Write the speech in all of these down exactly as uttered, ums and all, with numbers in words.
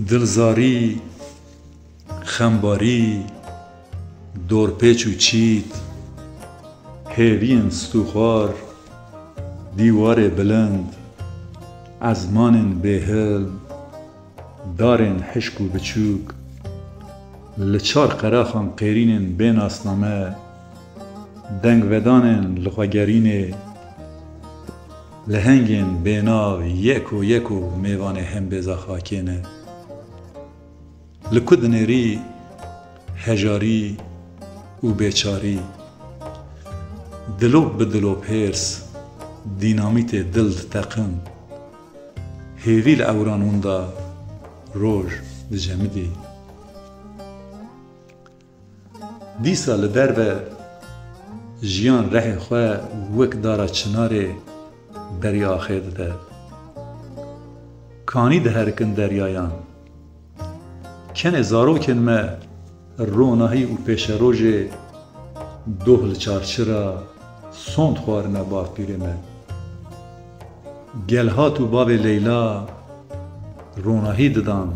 Dilzarî, xembarî, dorpêç û çît, hêviyên stûxwar, dîwarê bilind, ezmanên bêhil, darên hişk û biçûk, li çar qeraxan qêrînên bê nasname, dengvedanên li xwe gerînê, lehengên bênav yeko yeko mêvanê hembêza xakê ne. Li ku dinêrî hejarî û bêçarî, dilop bi dilop hêrs, dînamîtê dil diteqin. Hêvî li ewran winda, roj dicemidî. Dîsa li derve jiyan rehê xwe wek dara çinarê berî axê dide. Kanî diherikin deryayan. Kenê zarokên me ronahî û pêşerojê doh li çarçira sond xwarine bavpîrê me. Gelhat û bavê Leyla ronahî didan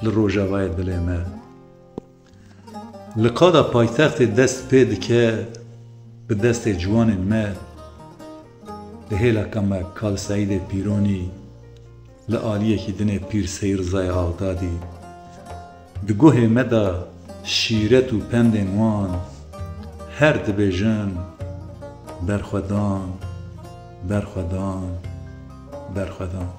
li rojavayê dilê me. Li qada paytextê dest pê dike bi destê ciwanên me, li hêlaka me Kal Seîdê Pîronî, li aliyekî dinê Pîr Seyîd Rizayê Axdadî. Di guhê me de şîret û pendên wan her dibêjin: Berxwedan, berxwedan, berxwedan.